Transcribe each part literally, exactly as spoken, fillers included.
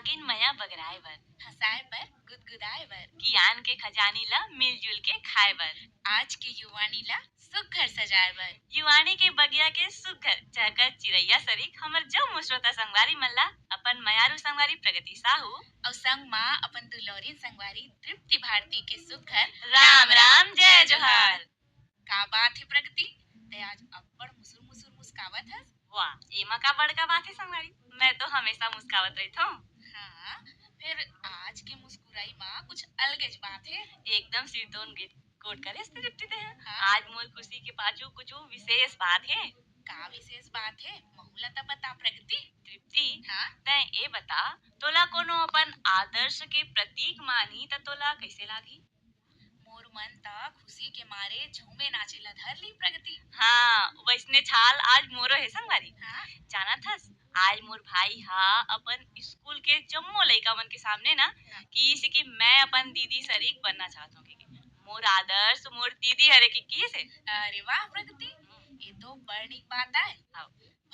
लेकिन मया बगराए बर, हंसाए बर, गुदगुदाए बर, ज्ञान के खजानी ला मिलजुल के खाए बर, आज के युवानी ला सुघर सजाए बर, युवानी के बगिया के सुघर चहकत चिरैया सरीक हमर जम्मो श्रोता संगवारी मन ला अपन मयारू संगवारी प्रगति साहू अउ संग मा अपन दुलौरिन संगवारी तृप्ति भारती के सुघर राम राम, जय जोहार। का बात हे प्रगति, ते आज अब्बड़ मुसुर मुसुर मुस्कावत हस। वाह, एमा का बड़का बात हे संगवारी, मैं तो हमेशा मुस्कावत रहिथौं। हाँ, फिर आज के मुस्कुराई मा कुछ अलगेच बात हे। एकदम सिरतोन गे-, गोठ करेस तृप्ति ते ह। हाँ। आज मोर खुशी के पाछू कुछ विशेष बात हे। का विशेष बात हे, महू ला त बता प्रगति। तृप्ति, हाँ? तैं ए बता, तोला कोनो अपन आदर्श के प्रतीक मानही त तोला कइसे लागही? मोर मन त खुशी के मारे झूमे नाचे ला धर ली प्रगति। हाँ, वैसने चाल आज मोरो हे संगवारी। हाँ। जानत हस, आज मोर भाई हा अपन स्कूल के जम्मो लइका मन के सामने ना हाँ। किहिस कि मैं अपन दीदी सरीक बनना चाहत हौं कहिके। मोर आदर्श मोर दीदी हरे कहिके किहिस हे। अरे वाह प्रगति, ये तो बड़ नीक बात आय। हाँ।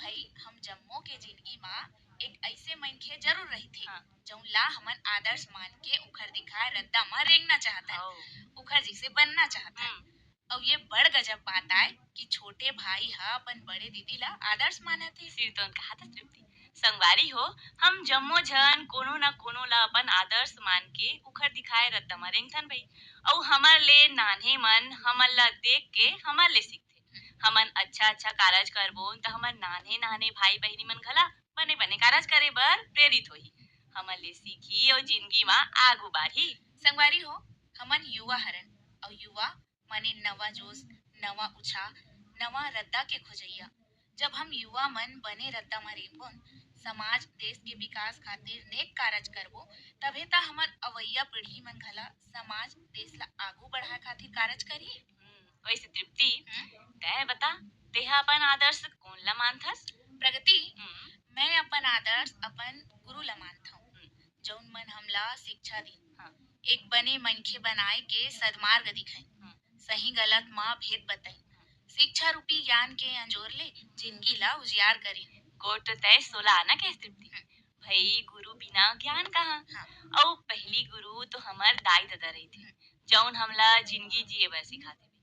भाई, हम जम्मो के जिनगी मा एक अइसे मनखे जरूर रहिथे, हाँ। जउन ला हमन आदर्श मान के उखर दिखाए रद्दा मा रेंगना चाहथन, हाँ। उखर जइसे बनना चाहथन। हम्म। अउ ये बड़ गजब बात आय कि छोटे भाई ह अपन बड़े दीदी ला आदर्श मानत हे। सिरतोन कहाथस तृप्ति। संगवारी हो, हम जम्मो झन कोनो न कोनो ला अपन आदर्श मान के उखर दिखाए रद्दा मा रेंगथन भई। अउ हमर ले नान्हे मन हमन ला देख के हमर ले सीखथे। हमन अच्छा-अच्छा कारज करबोन, त हमर नान्हे-नान्हे भाई-बहिनी मन घला बने-बने कारज करे बर प्रेरित होही। हमन ले सीखही अउ जिनगी म आगू बाढ़ही। संगवारी हो, हमन युवा हरन, अउ युवा माने नवा जोश, नवा उछाह, नवा रद्दा के खोजइया। जब हम युवा मन बने रद्दा म रेंगबोन, समाज, देश के विकास खातिर नेक कारज करबो, तभे त हमर अवइया पीढ़ी मन घला समाज, देश ल आगू बढ़ाए खातिर कारज करही। हम्म, वैसे तृप्ति, हम्म? तैं बता, तेहा अपन आदर्श कोन ला मानथस? प्रगति, हम्म। मैं अपन आदर्श अपन गुरु ला मानथौं, हम्म। जउन मन हमला शिक्षा दीन, हाँ। एक बने मनखे बनाए के सदमार्ग दिखाइन, हम्म। सही गलत म भेद बताइन, हम्म। शिक्षा रूपी ज्ञान के अंजोर ले जिनगी ला उजियार करिन। गोठ तो तैं सोला आना कहिस तृप्ति। हम्म। भई गुरु बिना ज्ञान कहाँ? हाँ। अउ पहिली गुरु तो हमर दाई ददा रहिथे, हम्म। जउन हमला जिनगी जिए बर सिखाथे।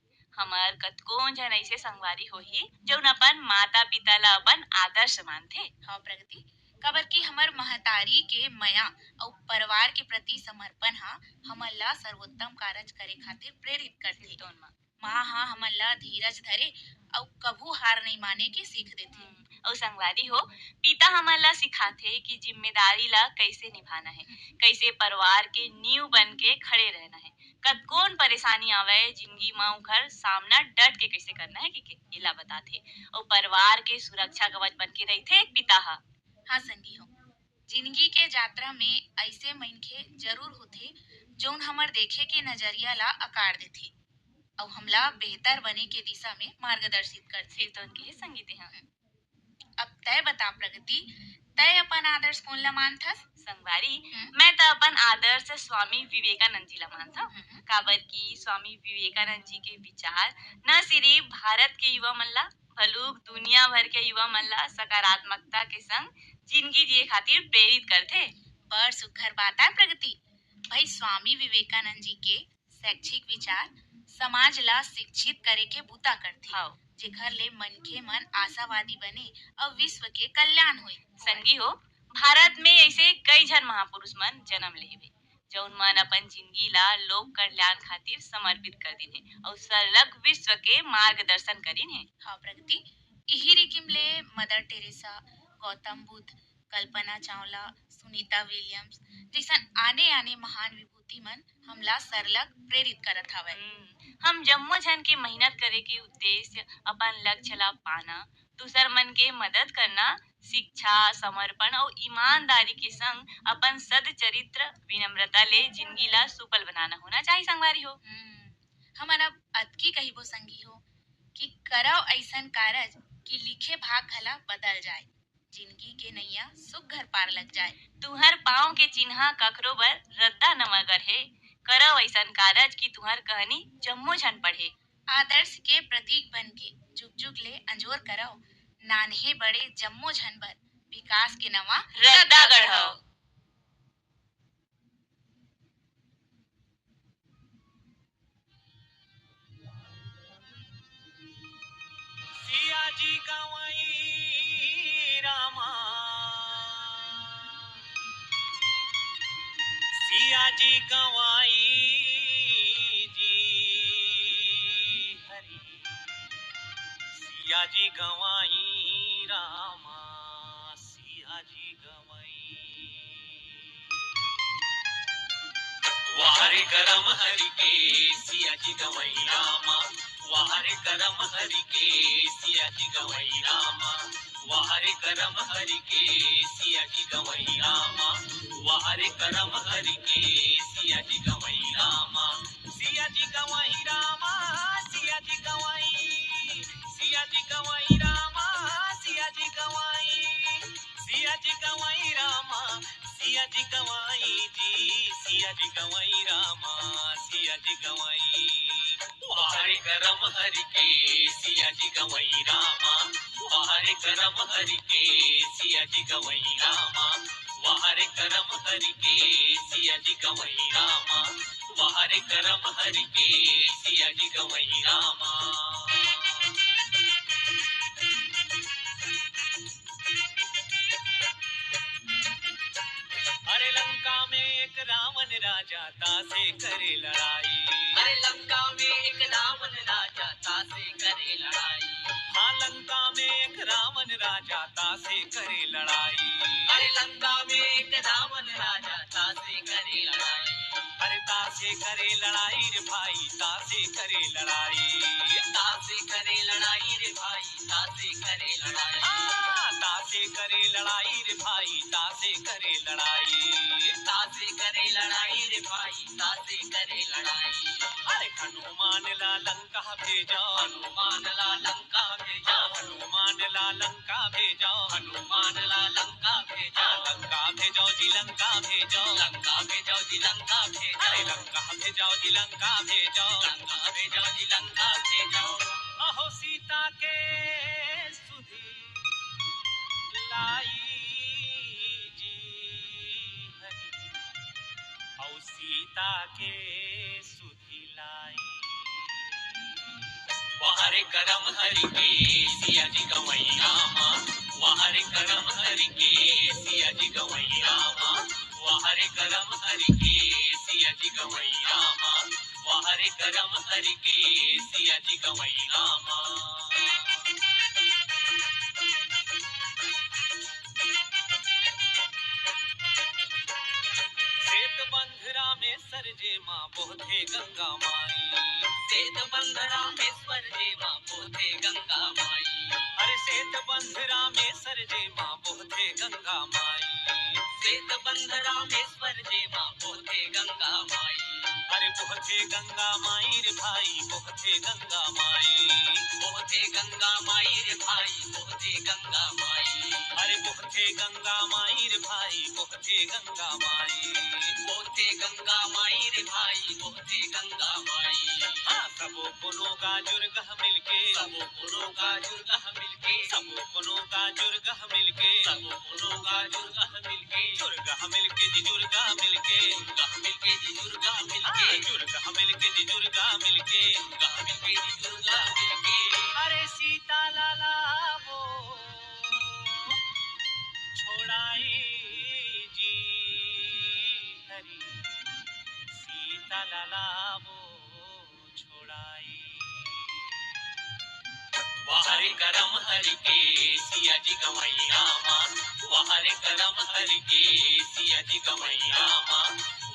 हमर कतकोन झन अइसे संगवारी होही, जउन अपन माता-पिता ल अपन आदर्श मानथे। हाँ प्रगति, काबर कि हमर महतारी के मया अउ परिवार के प्रति समर्पण ह हमन ला सर्वोत्तम कारज करे खातिर प्रेरित करथे। सिरतोन म। माँ ह हमन ला धीरज धरे अउ कभू हार नइ माने के सीख देथे। हम्म, अउ संगवारी हो, पिता हमन ला सिखाथे कि जिम्मेदारी ला कइसे निभाना हे, कइसे परिवार के नींव बन के खड़े रहना हे। कतकोन परेशानी आवय, जिनगी म ओखर सामना डट के कइसे करना हे, कहिके एला बताथे। अउ परिवार के सुरक्षा कवच बन के रहिथे एक पिता ह। हाँ संगी हो, जिनगी के यात्रा में अइसे मनखे जरूर होथे, जउन हमर देखे के नजरिया ला आकार देथे अउ हमला बेहतर बने के दिशा में मार्गदर्शित करथे। सिरतोन कहे संगी तेहा। अब तैं बता प्रगति, तैं अपन आदर्श कोन ला मानथस? संगवारी, हम्म। मैं त अपन आदर्श स्वामी विवेकानंद जी ला मानथौं, हम्म। काबर कि स्वामी विवेकानंद जी के विचार न सिरिफ भारत के युवा मन ला, बलुक दुनिया भर के युवा मन ला सकारात्मकता के संग जिनगी जिए खातिर प्रेरित करथे। बड़ सुघर बात आय प्रगति। भई स्वामी विवेकानंद जी के शैक्षिक विचार समाज ला शिक्षित करे के बूता करथे, हव। जेखर ले मनखे मन आशावादी बने अउ विश्व के कल्याण होय। संगी हो, भारत में अइसे कई झन महापुरुष मन जन्म ले हवे, जउन मन अपन जिनगी ला लोक कल्याण खातिर समर्पित कर दीन हे अउ सरलग विश्व के मार्गदर्शन करीन हे। हाँ प्रगति, इही रिकिम ले mother Teresa, Gautam Buddha, Kalpana Chawla, Sunita Williams जइसन आने-आने महान विभूति मन हमला सरलग प्रेरित करत हवय। हम्म, हम जम्मो झन के मेहनत करे के उद्देश्य अपन लक्ष्य ला पाना, दूसर मन के मदद करना, शिक्षा, समर्पण अउ ईमानदारी के संग अपन सदचरित्र, विनम्रता ले जिनगी ला सुफल बनाना होना चाही संगवारी हो। हम्म, हमन अब अतकी कहिबो संगी हो कि करव अइसन कारज कि लिखे भाग घला बदल जाय। जिनगी के नैया सुघर पार लग जाय। तुंहर पाँव के चिन्हा कखरो बर रद्दा नवा गढ़े। करव अइसन कारज कि तुंहर कहनी जम्मो झन पढ़े। आदर्श के प्रतीक बन के जुग जुग ले अंजोर करव। नान्हे बड़े जम्मो झन बर विकास के नवा रद्दा गढ़व। सिया जी गंवई रामा, सिया जी गंवई जी हरी, सिया जी गंवई रामा, सिया जी गंवई। वाह रे करम हरि के सिया जी गंवई रामा, वाह रे करम हरि के सिया जी गंवई रामा, वाह रे करम हरि के सिया जी गंवई रामा, वाह रे करम हरि के सिया जी गंवई रामा, सिया जी गंवई रामा, सिया जी गंवई, सिया जी गंवई रामा, सिया जी गंवई, सिया जी गंवई रामा, सिया जी गंवई जी, सिया जी गंवई रामा, सिया जी गंवई। वाह रे करम हरि के सिया जी गंवई रामा, वाह रे करम हरि के सिया जी गंवई रामा, वाह रे करम हरि के सिया जी गंवई रामा, वाह रे करम हरि के सिया जी गंवई रामा। अरे लंका में एक रावण राजा तासे करे लड़ाई। अरे लंका में एक रावण राजा तासे करे लड़ाई। हाँ, लंका में एक रावण राजा तासे करे लड़ाई। अरे लंका में एक रावण राजा तासे करे लड़ाई। अरे तासे करे लड़ाई रे भाई, तासे करे लड़ाई। तासे करे लड़ाई रे भाई, तासे करे लड़ाई। हाँ, तासे करे लड़ाई रे भाई, तासे करे लड़ाई। तासे करे लड़ाई रे भाई, तासे करे लड़ाई। अरे हनुमान ला लंका भेजो, हनुमान ला लंका भेजो, हनुमान ला लंका भेजो, हनुमान ला लंका भेजो, लंका भेजो जी, लंका भेजो, लंका भेजो जी, लंका भेजो। अरे लंका भेजो जी, लंका भेजो, लंका भेजो जी, लंका भेजो। अहो सीता के सुधि लाई जी हरि, अहो सीता के सुधि लाई। वाह रे करम हरि के सिया जी गंवई रामा, वाह रे करम हरि के सिया जी गंवई रामा, वाह रे करम हरि के सिया जी गंवई रामा, वाह रे करम हरि के सिया जी गंवई रामा। सेत बंध रामेश्वर जेमा बोहथे गंगा माई। सेत बंध रामेश्वर जेमा बोहथे गंगा माई। अरे सेत बंध रामेश्वर जेमा बोहथे गंगा माई। सेत बंध रामेश्वर जेमा बोहथे गंगा माई। अरे बोहथे गंगा माई रे भाई, बोहथे गंगा माई। बोहथे गंगा माई रे भाई, बोहथे गंगा माई। अरे बोहथे गंगा माई रे भाई, बोहथे गंगा माई। बोहथे गंगा माई रे भाई, बोहथे गंगा माई। हाँ, सबो कोनो गाजुर गह मिलके। सबो कोनो गाजुर गह मिलके। सबो कोनो गाजुर गह मिलके। सबो कोनो गाजुर गह मिलके। जुर गह मिलके जी, जुर गह मिलके। जुर गह मिलके जी, जुर गह मिलके। हाँ, जुर गह मिलके जी, जुर गह मिलके। जुर गह मिलके जी, जुर गह मिलके। अरे सीता लाला वो छोड़ाई जी हरी, सीता लाला वो छोड़ाई। वाह रे करम हरि के सिया जी गंवई रामा, वाह रे करम हरि के सिया जी गंवई रामा,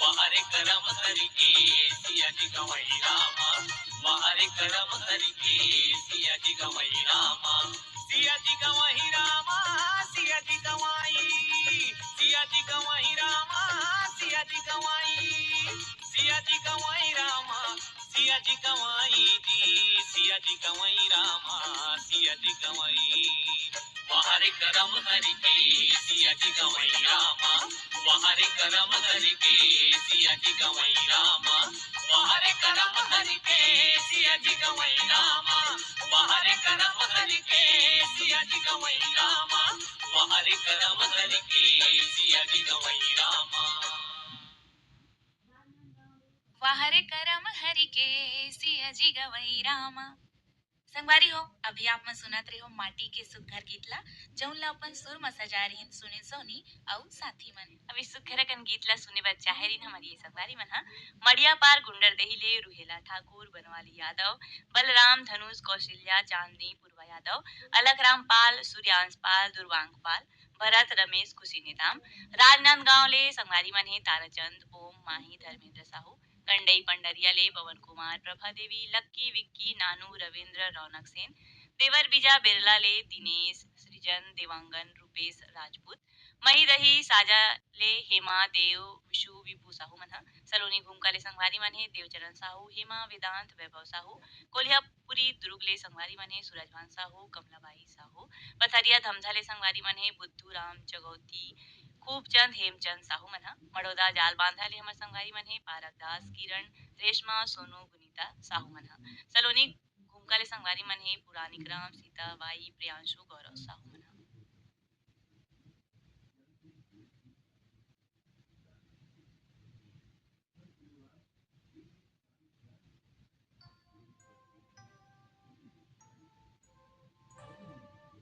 वाह रे करम हरि के सिया जी गंवई रामा, वाह रे करम हरि के सिया जी गंवई रामा। सिया जी गंवई रामा, सिया जी गंवई, सिया जी गंवई रामा, सिया जी गंवई, सिया जी गंवई रामा, सिया जी गंवई जी, सिया जी गंवई रामा, सिया जी गंवई। वाह रे करम हरि के सिया जी गंवई रामा, वाह रे करम हरि के सिया जी गंवई रामा, वाह रे करम हरि के सिया जी गंवई रामा, वाह रे करम हरि के सिया जी गंवई रामा, वाह रे करम हरि के सिया जी गंवई रामा। वाह रे करम हरि के सिया जी गंवई रामा। संगवारी हो, अभी आप मन सुनत रहे हो माटी के सुग्घर गीत ला, जउन ला अपन सुर म सजाए रहिन सुनील सोनी अउ साथी मन। अभी सुग्घर अकन गीत ला सुने बर चाहे रहिन हमर ये संगवारी मन ह। मड़िया पार गुंडरदेही ले रुहेला ठाकुर, बनवाली यादव, बलराम, धनुष, कौशल्या, चांदनी, पूर्वा यादव, अलख राम पाल, सूर्यांश पाल, दुर्वांक पाल, भरत, रमेश, खुशी नेताम, राजनांदगांव ले संगवारी मन हे ताराचंद, ओम, माही, धर्मेंद्र साहू, गंडई पंडरिया ले पवन कुमार, प्रभा देवी, लक्की, विक्की, नानू, रविंद्र, रौनक सेन, देवर बीजा बेरला ले दिनेश, सृजन, देवांगन, रूपेश राजपूत, मही दही साजा ले हेमा, देव, विशु, विभू साहू मन ह। सलोनी घूमका ले संगवारी मन हे देवचरण साहू, हेमा, वेदांत, वैभव साहू, कोलिहापुरी दुर्ग ले संगवारी मन हे सूरजभान साहू, कमलाबाई साहू, पथरिया धमधा ले संगवारी मन हे बुद्धू राम जगौती, खूबचंद, हेमचंद साहू मन ह। मड़ौदा जाल बांधा ले हमर संगवारी मन हे पारक दास, किरण, रेशमा, सोनू, गुनीता साहू मन ह। सलोनी घूमका ले संगवारी मन हे पुरानिक राम, सीता बाई, प्रियांशु, गौरव साहू मन ह।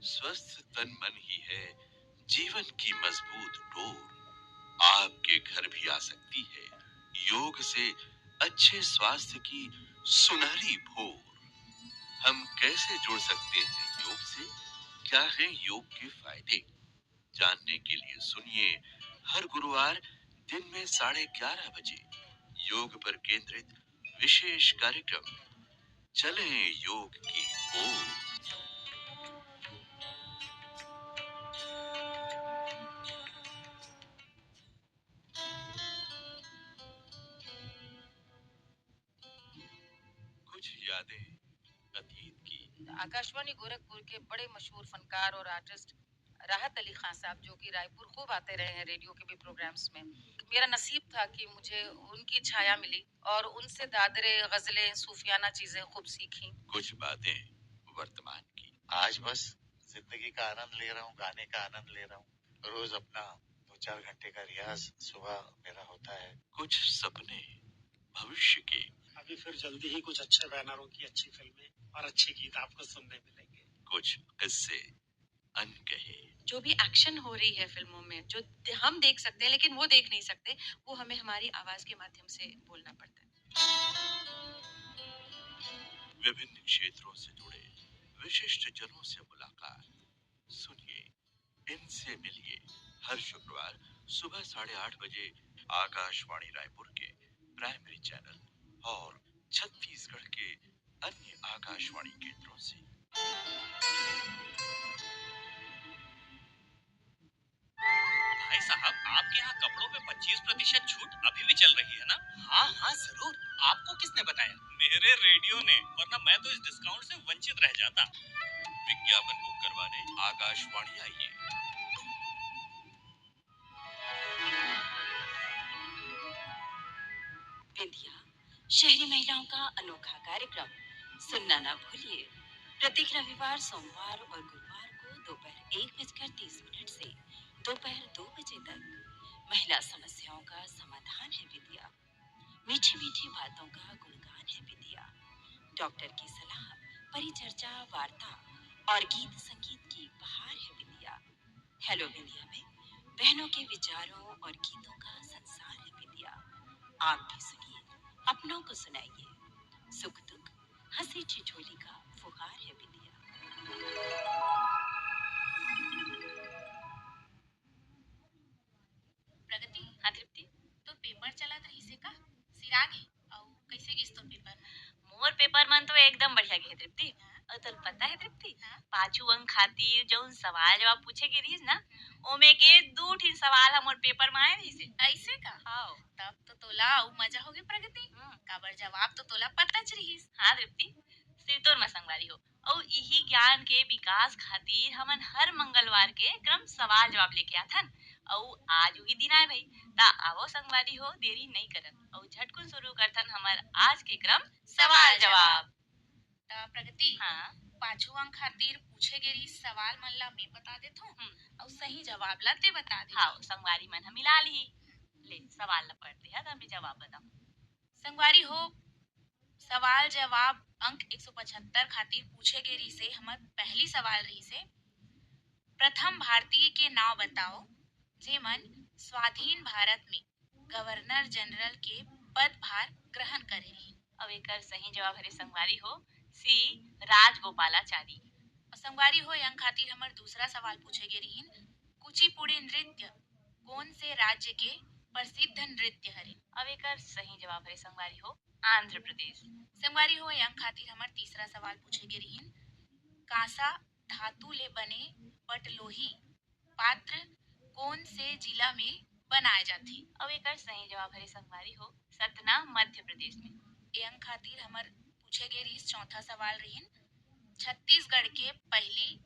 स्वस्थ तन मन ही है जीवन की मजबूत डोर। आपके घर भी आ सकती है योग से अच्छे स्वास्थ्य की सुनहरी भोर। हम कैसे जुड़ सकते हैं योग से, क्या हैं योग के फायदे, जानने के लिए सुनिए हर गुरुवार दिन में साढ़े ग्यारह बजे योग पर केंद्रित विशेष कार्यक्रम चलें योग की ओर। कुछ यादें अतीत की। आकाशवाणी गोरखपुर के बड़े मशहूर फनकार और आर्टिस्ट राहत अली खान साहब, जो कि रायपुर खूब आते रहे हैं रेडियो के भी प्रोग्राम्स में। मेरा नसीब था कि मुझे उनकी छाया मिली और उनसे दादरे, गजलें, सूफियाना चीजें खूब सीखी। कुछ बातें वर्तमान की। आज बस जिंदगी का आनंद ले रहा हूँ, गाने का आनंद ले रहा हूँ। रोज अपना दो चार घंटे का रियाज सुबह मेरा होता है। कुछ सपने भविष्य के। अभी फिर जल्दी ही कुछ अच्छे बैनरों की अच्छी फिल्में और अच्छे गीत आपको सुनने मिलेंगे। कुछ किस्से अनकहे। जो भी एक्शन हो रही है फिल्मों में, जो दे-, हम देख सकते हैं लेकिन वो देख नहीं सकते, वो हमें हमारी आवाज के माध्यम से बोलना पड़ता है। विभिन्न क्षेत्रों से जुड़े विशिष्ट जनों से मुलाकात। सुनिए, इनसे मिलिए हर शुक्रवार सुबह साढ़े आठ बजे आकाशवाणी रायपुर के प्राइमरी चैनल और छत्तीसगढ़ के अन्य आकाशवाणी केंद्रों से। भाई साहब, आपके यहाँ कपड़ों पे पच्चीस प्रतिशत छूट अभी भी चल रही है ना? हाँ, हाँ, जरूर। आपको किसने बताया? मेरे रेडियो ने, वरना मैं तो इस डिस्काउंट से वंचित रह जाता। विज्ञापन बुक करवाने आकाशवाणी आइए। बिंदिया, शहरी महिलाओं का अनोखा कार्यक्रम। सुनना ना भूलिए, प्रत्येक रविवार, सोमवार और गुरुवार को दोपहर एक बजकर तीस मिनट से दोपहर दो बजे तक। महिला समस्याओं का समाधान है बिंदिया, मीठी मीठी बातों का गुणगान है बिंदिया, डॉक्टर की सलाह, परिचर्चा, वार्ता और गीत संगीत की बहार है बिंदिया। हेलो बिंदिया में बहनों के विचारों और गीतों का संसार है बिंदिया। आप भी सुनिए, अपनों को सुनाइए। सुख दुख, हंसी ठिठोली का फुहार है बिंदिया। प्रगति, हाँ तृप्ति। तो पेपर चलत रहिस हे का? सिरा गे? अउ कइसे गिस तोर पेपर? मोर पेपर मन तो एकदम बढ़िया गे हे तृप्ति। हाँ। अउ तोला पता हे तृप्ति, हाँ। पाछू अंक खातिर जउन सवाल जवाब पूछे गे रिहिस ना, ओमे के दू ठिन सवाल ह मोर पेपर म आए रिहिस हे। अइसे का? हाँ। तब तो तोला अउ मजा होगे प्रगति। हम्म। काबर जवाब तो तोला पताच रिहिस। हाँ तृप्ति, सिरतोर म संगवारी हो। अउ इही ज्ञान के विकास खातिर हमन हर मंगलवार के क्रम सवाल जवाब लेके आथन। अउ आज उही दिन आय भई, त आवो संगवारी हो, देरी नइ करन अउ झटकुन शुरू करथन हमर आज के क्रम सवाल जवाब। त प्रगति, हाँ। पाछू अंक खातिर पूछे गे रिहिस सवाल मन ला मैं बता देथों, हम्म। अउ सही जवाब ला ते बता दे। हाँ, संगवारी मन ह मिला लिही। ले, सवाल ला पढ़ दे, हाँ, त मैं जवाब बताऊँ। संगवारी हो, सवाल जवाब अंक एक सौ पचहत्तर खातिर पूछे गे रिहिसे। हमर पहली सवाल रिहिसे, प्रथम भारतीय के नाव बताओ जेमन स्वाधीन भारत में गवर्नर जनरल के पदभार ग्रहण करे रिहिन। अब एकर सही जवाब हरे संगवारी हो, सी, राजगोपालाचारी। और संगवारी हो, ए अंक खातिर हमर दूसरा सवाल पूछे गे रिहिन, कुचिपुड़ी नृत्य कोन से राज्य के प्रसिद्ध नृत्य हरे? अब एकर सही जवाब हरे संगवारी हो, आंध्र प्रदेश। संगवारी हो, ए अंक खातिर हमर तीसरा सवाल पूछे गे रिहिन, कांसा धातु ले बने पटलोही पात्र कोन से जिला में बनाए जाथे? अब एकर सही जवाब हरे संगवारी हो, सतना, मध्य प्रदेश में। ए अंक खातिर हमर पूछे गे रिहिस चौथा सवाल रिहिन, छत्तीसगढ़ के पहली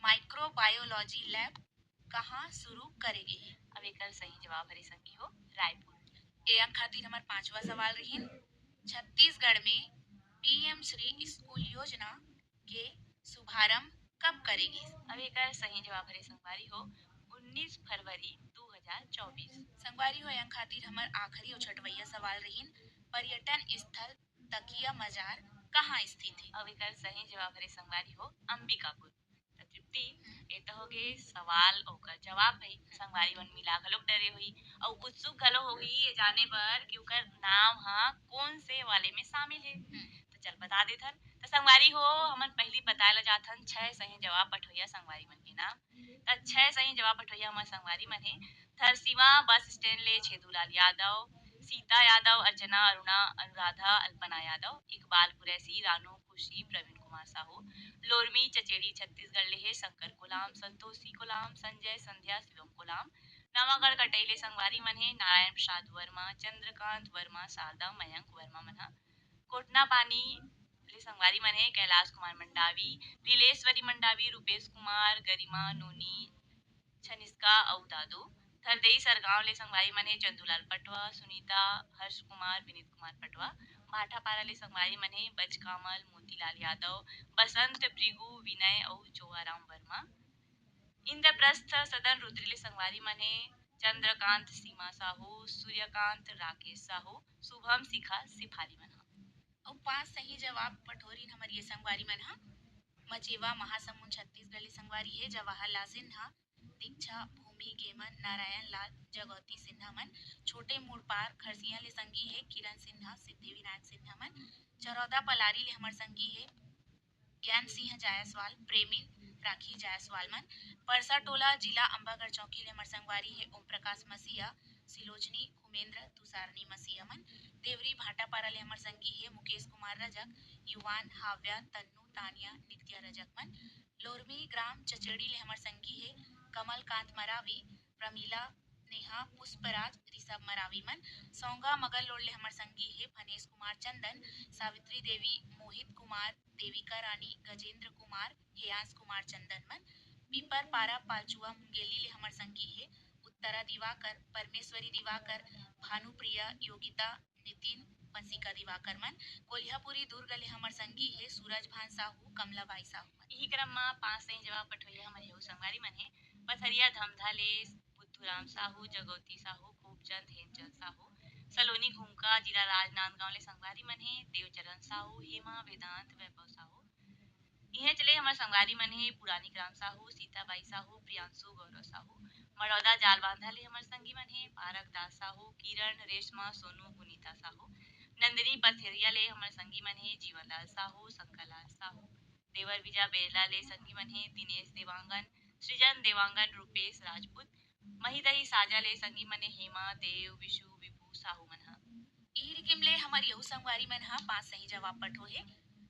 माइक्रोबायोलॉजी लैब कहाँ शुरू करे गे हे? अब एकर सही जवाब हरे संगी हो, रायपुर। ए अंक खातिर हमर पांचवा सवाल रिहिन, छत्तीसगढ़ में पीएम श्री स्कूल योजना के शुभारंभ कब करे गिस? अब एकर सही जवाब हरे संगवारी हो, उन्नीस फरवरी दू हजार चौबीस। संगवारी हो, ए अंक खातिर हमर आखिरी और छठवैया सवाल रिहिन, पर्यटन स्थल तकिया मजार कहाँ स्थित हे? अब एकर सही जवाब हरे संगवारी हो, अंबिकापुर। त तृप्ति, ए त हो गे सवाल, ओकर जवाब भाई। संगवारी मन मिला घलोक डरे होही, अउ उत्सुक घलो होही ये जाने बर कि ओकर नाम ह कोन से वाले में शामिल हे। हम्म। त चल बता देथन। त संगवारी हो, हमन पहली बताए ला जाथन छह सही जवाब पठोइया संगवारी मन के नाम। त छह सही जवाब पठोइया हमर संगवारी मन हे, थरसीवा बस स्टैंड ले छेदूलाल यादव, सीता यादव, अर्चना, अरुणा, अनुराधा, अल्पना यादव, इकबाल कुरैशी, रानू खुशी, प्रवीण कुमार साहू, लोरमी चचेड़ी छत्तीसगढ़ ले हे, शंकर कोलाम, संतोषी कोलाम, संजय, संध्या, शिवम कोलाम, नवागढ़ कटई ले संगवारी मन हे, नारायण प्रसाद वर्मा, चंद्रकांत वर्मा, शारदा, मयंक वर्मा मन ह, कोटना पानी ले संगवारी मन हे, कैलाश कुमार मंडावी, लीलेश्वरी मंडावी, रूपेश कुमार, गरिमा, नोनी, छनिस्का अउ दादू। थरदेई सरगांव ले संगवारी मन हे चंदूलाल पटवा, सुनीता, हर्ष कुमार, विनीत कुमार पटवा। भाटापारा ले संगवारी मन हे बजकामल, मोतीलाल यादव, बसंत, भृगु, विनय अउ चोवाराम वर्मा। इंद्रप्रस्थ सदन रुद्री ले संगवारी मन हे चंद्रकांत, सीमा साहू, सूर्यकांत, राकेश साहू, शुभम, शिखा, शिफाली मन ह। अउ पांच सही जवाब पठोरिन हमर ये संगवारी मन ह। मचेवा महासमुंद छत्तीसगढ़ ले संगवारी हे जवाहर लाल सिन्हा, दीक्षा भूमि गेमन नारायण लाल जगौती सिन्हा मन, छोटे मुड़पार खरसिया ले संगी हे किरण सिन्हा, सिद्धि विनायक सिन्हा मन, चरौदा पलारी ले हमर संगी हे ज्ञान सिंह जायसवाल, प्रेमिन राखी जायसवाल मन, परसा टोला जिला अंबागढ़ चौकी ले हमर संगवारी हे ओम प्रकाश मसीहा, सिलोचनी खुमेंद्र तुषारनी मसीहा मन, देवरी भाटापारा ले हमर संगी हे मुकेश कुमार रजक, युवान, हाव्या, तन्नू, तानिया, नित्या रजक मन, लोरमी ग्राम चचेड़ी ले हमर संगी हे कमलकांत मरावी, प्रमिला, नेहा, पुष्पराज, ऋषभ मरावी मन, सौंगा मगल लोड़ ले हमर संगी हे फनेश कुमार चंदन, सावित्री देवी, मोहित कुमार, देविका रानी, गजेंद्र कुमार, हेयांश कुमार चंदन मन, पीपर पारा पालचुआ मुंगेली ले हमर संगी हे उत्तरा दिवाकर, परमेश्वरी दिवाकर, भानुप्रिया, योगिता, नितिन, पंसिका दिवाकर मन, कोलिहापुरी दुर्ग ले हमर संगी हे सूरज भान साहू, कमला बाई साहू मन। इही क्रम म पांच सही जवाब पठोइया हमर हेऊ संगवारी मन हे पथरिया धमधा ले बुद्धूराम साहू, जगौती साहू, खूबचंद, हेमचंद साहू, सलोनी घुमका, जिला राजनांदगांव ले संगवारी मन हे देवचरण साहू, हेमा, वेदांत, वैभव साहू। इहें चले हमर संगवारी मन हे पुरानी ग्राम साहू, सीताबाई साहू, प्रियांशु, गौरव साहू, मड़ौदा जालबांधा ले हमर संगी मन हे पारक दास साहू, किरण, रेशमा, सोनू, गुनीता साहू, नंदिनी पथेरिया ले हमर संगी मन हे जीवनलाल साहू, शंकरलाल साहू, देवर विजा बेरला ले संगी मन हे दिनेश देवांगन, सृजन देवांगन, रूपेश राजपूत, महीदही साजा ले संगी मन हे हेमा, देव, विशु, विभू साहू मन ह। इही रिकिम ले हमर यहू संगवारी मन ह पांच सही जवाब पठो हे।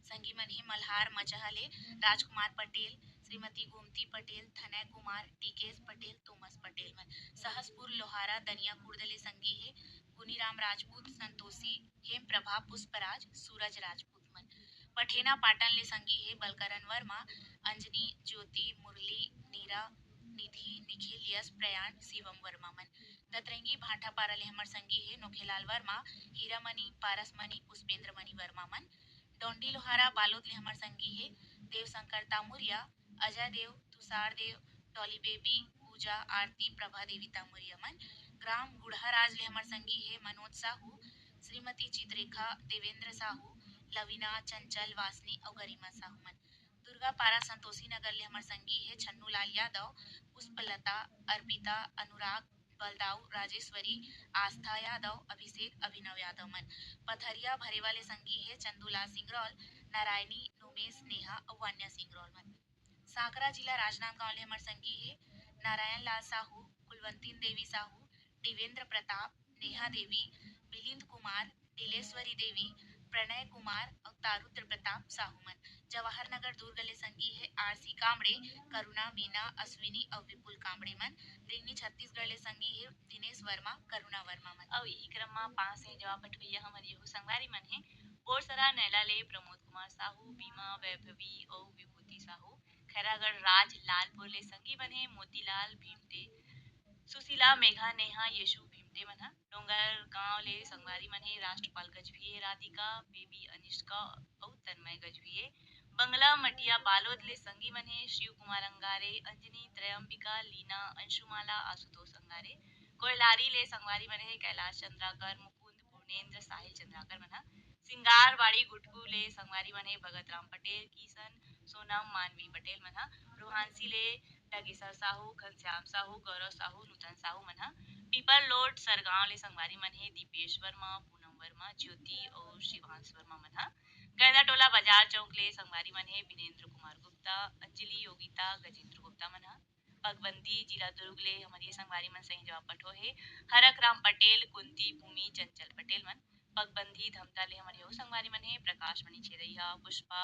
संगी मन हे मल्हार मचहा ले राजकुमार पटेल, श्रीमती गोमती पटेल, थनय कुमार, टीकेश पटेल, तोमस पटेल मन। सहसपुर लोहारा दनिया कुर्द ले संगी हे गुनीराम राजपूत, संतोषी, हेम प्रभा, पुष्पराज, सूरज राजपूत मन। पठेना पाटन ले संगी हे बलकरण वर्मा, अंजनी, ज्योति, मुरली, नीरा, निधि, निखिल, यश, प्रयाण, शिवम वर्मा मन। दतरंगी भाटापारा ले हमर संगी हे नोखेलाल वर्मा, हीरामणि, पारसमणि, पुष्पेंद्र मणि वर्मा मन। डोंडी लोहारा बालोद ले हमर संगी हे देवशंकर तामुरिया, अजय देव, तुषार देव, डॉली बेबी, पूजा, आरती, प्रभा देवी तामुरिया मन। ग्राम गुढ़ाराज ले हमर संगी हे मनोज साहू, श्रीमती चित्रेखा, देवेंद्र साहू, लवीना, चंचल, वासनी अउ गरिमा साहू मन। दुर्गापारा संतोषी नगर ले हमर संगी हे छन्नू लाल यादव, पुष्पलता, अर्पिता, अनुराग, बलदाऊ, राजेश्वरी, आस्था यादव, अभिषेक, अभिनव यादव मन। पथरिया भरेवा ले संगी हे चंदूलाल सिंगरौल, नारायणी, नोमेश, नेहा अउ वान्या सिंगरौल मन। सांकरा जिला राजनांदगांव ले हमर संगी हे नारायण लाल साहू, कुलवंतीन देवी साहू, देवेंद्र प्रताप, नेहा देवी, मिलिंद कुमार, नीलेश्वरी देवी, प्रणय कुमार अउ तारुद्र प्रताप साहू मन। जवाहर नगर दुर्ग ले संगी हे आरसी कामड़े, करुणा, मीना, अश्विनी अउ विपुल कामड़े मन। रिंगनी छत्तीसगढ़ ले संगी हे दिनेश वर्मा, करुणा वर्मा मन। अउ इही क्रम म पांच सही जवाब पठवइया हमर यहू संगवारी मन हे। बोरसरा नैला ले प्रमोद कुमार साहू, बीमा, वैभवी अउ विभूति साहू। खैरागढ़ राज लालपुर ले संगी मन हे मोतीलाल भीमटे, सुशीला, मेघा, नेहा, यशु भीमटे मन ह। डोंगरगांव ले संगवारी मन हे राष्ट्रपाल गजभिये, राधिका, बेबी, अनिष्का अउ तन्मय गजभिये। बंगला मटिया बालोद ले संगी मन हे शिव कुमार अंगारे, अंजनी, त्रयंबिका, लीना, अंशुमाला, आशुतोष अंगारे। कोयलारी ले संगवारी मन हे कैलाश चंद्राकर, मुकुंद, पूर्णेंद्र, साहिल चंद्राकर मन ह। सिंगारवाड़ी गुटकू ले संगवारी मन हे भगत राम पटेल, किशन, सोनम, मानवी पटेल मन ह। रोहांसी ले डगेसर साहू, घनश्याम साहू, गौरव साहू, नूतन साहू मन ह। पीपर लोड सरगांव ले संगवारी मन हे दीपेश वर्मा, पूनम वर्मा, ज्योति अउ शिवांश वर्मा मन ह। गैंदा टोला बाजार चौक ले संगवारी मन हे वीरेंद्र कुमार गुप्ता, अंजलि, योगिता, गजेंद्र गुप्ता मन ह। पगबंदी जिला दुर्ग ले हमर ये संगवारी मन सही जवाब पठो हे हरक राम पटेल, कुंती, भूमि, चंचल पटेल मन। पगबंदी धमता ले हमर यहू संगवारी मन हे प्रकाश मणि छेरैया, पुष्पा,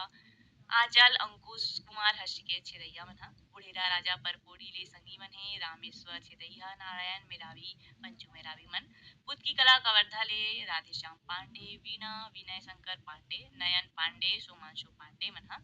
आंचल, अंकुश कुमार, हर्षिकेश छेरैया मन ह। बुढ़ेरा राजा परपोड़ी ले संगी मन हे रामेश्वर छेरैया, नारायण मेरावी, पंचू मेरावी मन। बुधकी कला कवर्धा ले राधेश्याम पांडे, वीणा, विनय शंकर पांडे, नयन पांडे, सोमांशु पांडे मन ह।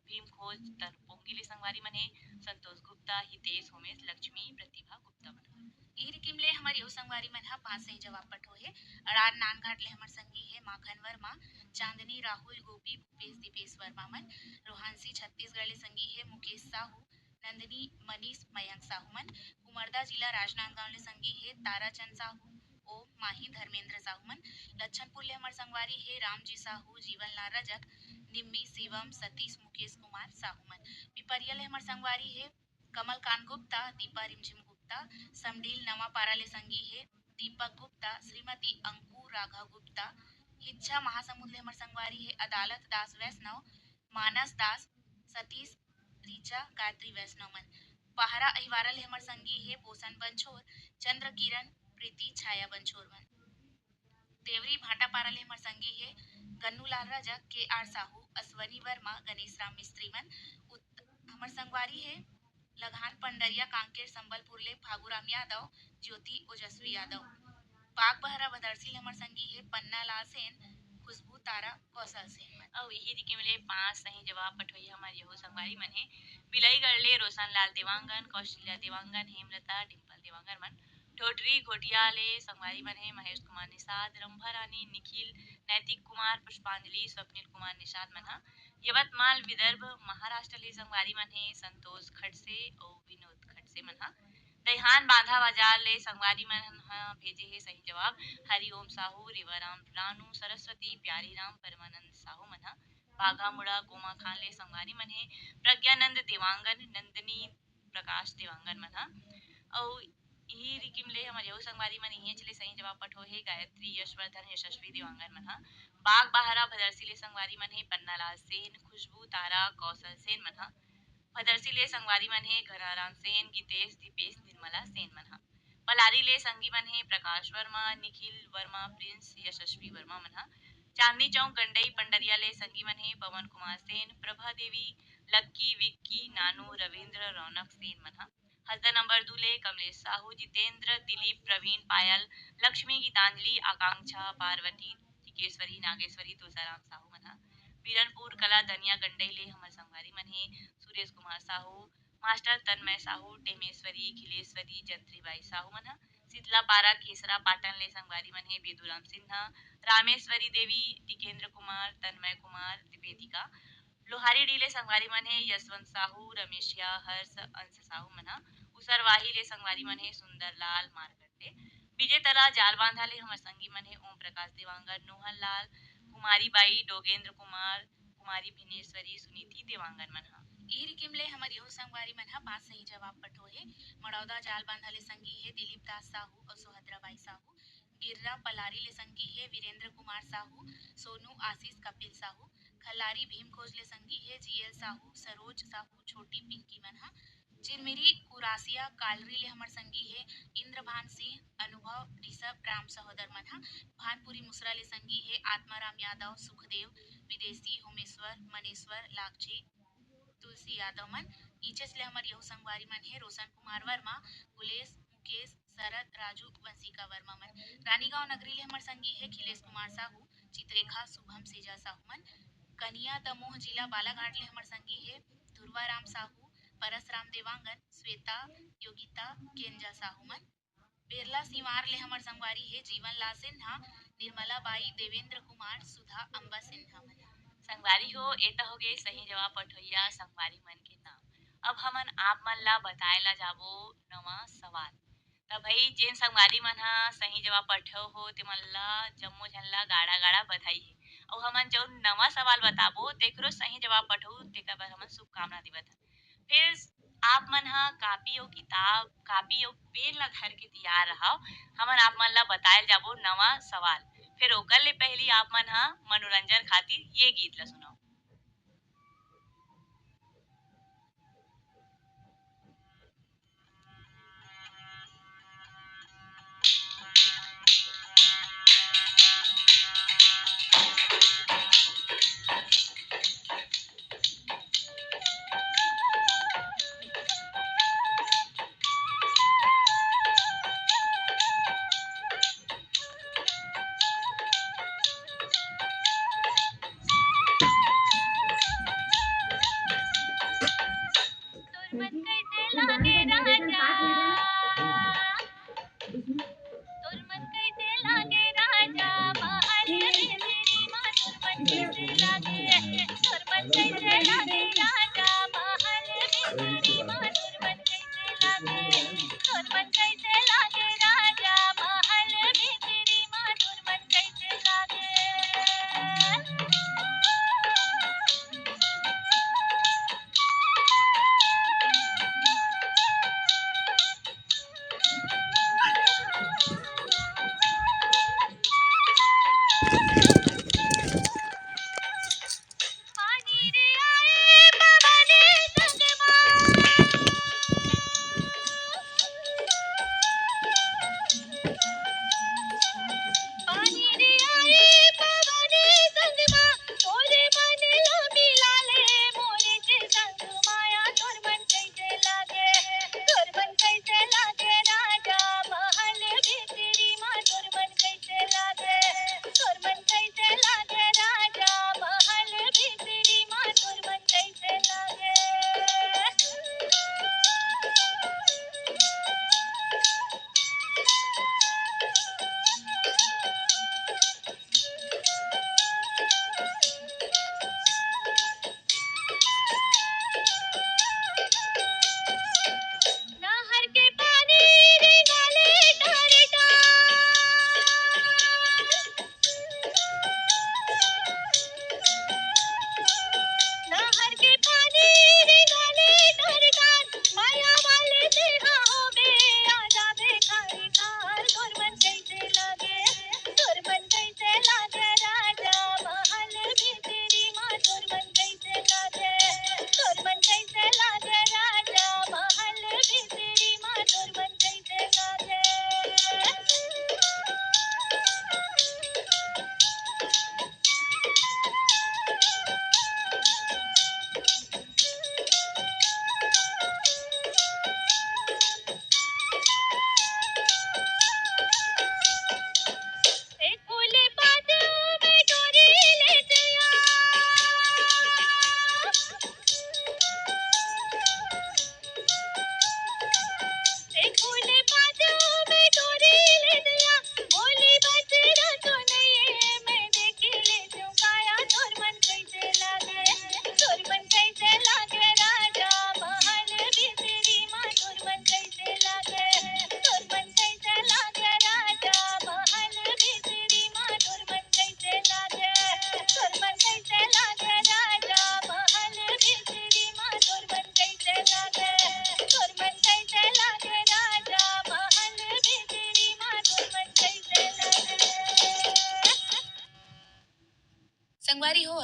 भीम खोज तरपोंगी ले संगवारी मन हे संतोष गुप्ता, हितेश, होमेश, लक्ष्मी, प्रतिभा गुप्ता मन ह। इही रिकिम ले हमर यहू संगवारी मन ह पांच सही जवाब पठो हे। अड़ार नानघाट ले हमर संगी हे माखन वर्मा, चांदनी, राहुल, गोपी, भूपेश, दीपेश वर्मा मन। रोहांसी छत्तीसगढ़ ले संगी हे मुकेश साहू, नंदिनी, मनीष, मयंक साहू मन। कुमरदा जिला राजनांदगांव ले संगी हे ताराचंद साहू, ओ माही धर्मेंद्र साहू मन। लच्छनपुर ले हमर संगवारी हे रामजी साहू, जीवन लाल रजक, निम्मी, शिवम, सतीश, मुकेश कुमार साहू मन। पिपरिया ले हमर संगवारी हे कमलकांत गुप्ता, दीपा रिमझिम गुप्ता। समडील नवापारा ले संगी हे दीपक गुप्ता, श्रीमती अंकु राघव गुप्ता। हिच्छा महासमुंद ले हमर संगवारी हे अदालत दास वैष्णव, मानस दास, सतीश, ऋचा, गायत्री वैष्णव मन। पहरा अहिवारा ले हमर संगी हे पोषण बंछोर, चंद्र किरण, प्रीति, छाया बंछोर मन। देवरी भाटापारा ले हमर संगी हे गन्नू लाल रजक, के आर साहू, अश्वनी वर्मा, गणेश राम मिस्त्री मन। उत-, हमर संगवारी हे लघान पंडरिया कांकेर संबलपुर ले फागुराम यादव, ज्योति, ओजस्वी यादव। बागबहरा भदरसी ले हमर संगी हे पन्ना लाल सेन, खुशबू तारा, कौशल सेन मन। अउ इही रिकिम ले पांच सही जवाब पठोइया हमर यहू संगवारी मन हे बिलाईगढ़ ले रोशन लाल देवांगन, कौशल्या देवांगन, हेमलता, डिम्पल देवांगन मन। ढोटरी घोटिया ले संगवारी मन हे महेश कुमार निषाद, रंभा रानी, निखिल, नैतिक कुमार, पुष्पांजलि, स्वप्निल कुमार निषाद मन ह। यवतमाल विदर्भ महाराष्ट्र ले संगवारी मन हे संतोष खडसे अउ विनोद खडसे मन ह। दईहान बांधा बाजार ले संगवारी मन ह भेजे हे सही जवाब हरिओम साहू, रेवाराम रानू, सरस्वती, प्यारी राम, परमानंद साहू मन ह। बाघामुड़ा कोमाखान ले संगवारी मन हे प्रज्ञानंद देवांगन, नंदिनी प्रकाश देवांगन मन ह। अउ इही रिकिम ले हमर यहू संगवारी मन इहें ले सही जवाब पठो हे गायत्री, यशवर्धन, यशस्वी देवांगन मन ह। बागबाहरा भदरसी ले संगवारी मन हे पन्नालाल सेन, खुशबू, तारा, कौशल सेन मन ह। भदरसी ले संगवारी मन हे घनाराम सेन, गीतेश, दीपेश, निर्मला सेन मन ह। पलारी ले संगी मन हे प्रकाश वर्मा, निखिल वर्मा, प्रिंस, यशस्वी वर्मा मन ह। चांदनी चौक गंडई पंडरिया ले संगी मन हे पवन कुमार सेन, प्रभा देवी, लक्की, विक्की, नानू, रविंद्र, रौनक सेन मन ह। हसदा नंबर दू ले कमलेश साहू, जितेंद्र, दिलीप, प्रवीण, पायल, लक्ष्मी, गीतांजलि, आकांक्षा, पार्वती, टिकेश्वरी, नागेश्वरी, तुलसाराम साहू मन ह। बीरनपुर कला दनिया गंडई ले हमर संगवारी मन हे सुरेश कुमार साहू, मास्टर तन्मय साहू, टेमेश्वरी, खिलेश्वरी, जंत्रीबाई साहू मन ह। शीतला पारा केसरा पाटन ले संगवारी मन हे बेदूराम सिन्हा, रामेश्वरी देवी, टिकेंद्र कुमार, तन्मय कुमार, वेदिका। लोहारी डी ले संगवारी मन हे यशवंत साहू, रमेशिया, हर्ष, अंश साहू मन ह। उसरवाही ले संगवारी मन हे सुंदर लाल मार्कंडे। विजय तला जालबांधा ले हमर संगी मन हे ओम प्रकाश देवांगन, नोहन लाल, कुमारी बाई, डोगेंद्र कुमार, कुमारी भिनेश्वरी, सुनीति देवांगन मन ह। इही रिकिम ले हमर यहू संगवारी मन ह पांच सही जवाब पठो हे। मड़ौदा जाल बांधा ले संगी हे दिलीप दास साहू अउ सुभद्रा बाई साहू। गिर्रा पलारी ले संगी हे वीरेंद्र कुमार साहू, सोनू आशीष कपिल साहू। खल्लारी भीम खोज ले संगी हे जीएल साहू, सरोज साहू, छोटी पिंकी मन ह। चिरमिरी कुरासिया कालरी ले हमर संगी हे इंद्रभान सिंह, अनुभव, ऋषभ, राम सहोदर मन ह। भानपुरी मुसरा ले संगी हे आत्माराम यादव, सुखदेव, विदेशी, होमेश्वर, मनेश्वर, लागजी, तुलसी यादव मन। ईचेस ले हमर यहू संगवारी मन हे रोशन कुमार वर्मा, कुलेश, मुकेश, शरद, राजू, वंशिका वर्मा मन। रानीगांव नगरी ले हमर संगी हे खिलेश कुमार साहू, चित्रेखा, शुभम, सेजा साहू मन। कनिया दमोह जिला बालाघाट ले हमर संगी हे ध्रुवा राम साहू, परसराम देवांगन, श्वेता, योगिता, केंजा साहू मन। बेरला सिवार ले हमर संगवारी हे जीवन लाल सिन्हा, निर्मला बाई, देवेंद्र कुमार, सुधा, अम्बा सिन्हा मन। संगवारी हो, ए त हो गे सही जवाब पठोइया संगवारी मन के नाम। अब हमन आप मन ला बताए ला जाबो नवा सवाल। त भई, जेन संगवारी मन ह सही जवाब पठो हो, ते मन ला जम्मो झन ला गाड़ा-गाड़ा बधाई हे। अउ हमन जउन नवा सवाल बताबो, तेकरो सही जवाब पठो, तेकर बर हमन शुभकामना देवत हन। फिर आप मन ह कापी अउ किताब, कापी अउ पेन ला धर के तियार रहव। हमन आप मन ला बताए जाबो नवा सवाल। फिर ओकर ले पहिली आप मन ह मनोरंजन खातिर ये गीत ला सुनव।